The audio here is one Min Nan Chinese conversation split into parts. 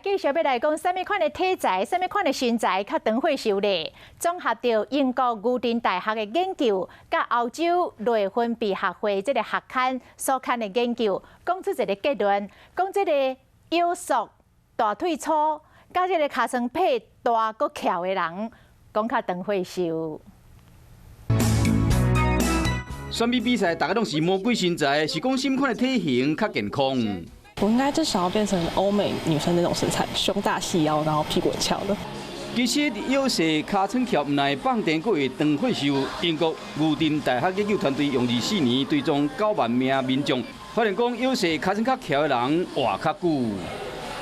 繼續欲來講，啥物款的體材，啥物款的身材較長歲壽咧？綜合著英國牛津大學的研究，佮歐洲內分泌學會這个學刊所刊的研究，講出一个結論，講這个腰束、大腿粗，佮這个尻川皮大閣翹的人，講較長歲壽。選美比賽，大家攏是魔鬼身材，是講啥物款的體型較健康？我應該就想要變成歐美女生那種身材，胸大細腰，然後屁股翹的。其實腰細尻川翹，毋但會放電，閣會長歲壽。英國牛津大學研究團隊用24年追蹤9萬名民眾，發現講腰細尻川較翹的人活較久。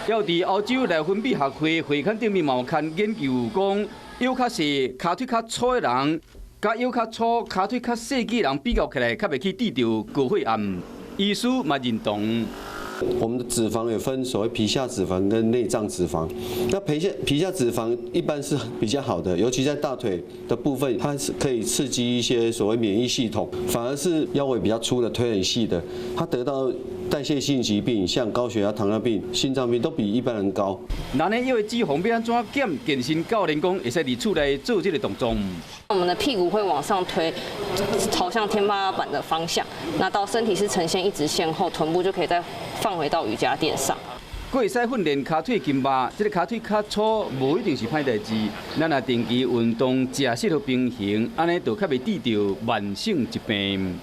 猶佇歐洲內分泌學會會刊頂面嘛有刊研究講，腰較細、尻腿較粗的人，佮腰較粗、尻腿較細緻的人比較起來，較袂去得著高血壓。醫師嘛認同。我們的脂肪有分所謂皮下脂肪跟內臟脂肪。那皮下脂肪一般是比較好的，尤其在大腿的部分，它是可以刺激一些所謂免疫系統。反而是腰圍比較粗的、腿很細的，它得到代謝性疾病，像高血壓、糖尿病、心臟病都比一般人高。那呢，腰的脂肪欲按怎減？健身教練講會使佇厝內做這个動作。我們的屁股會往上推，朝向天花板的方向。那到身體是呈現一直線後，臀部就可以再放回到瑜伽墊上。閣會使訓練尻腿筋肉，這个尻腿較粗，無一定是歹代誌。咱若定期運動，食適合平衡，按呢就較袂得著慢性疾病。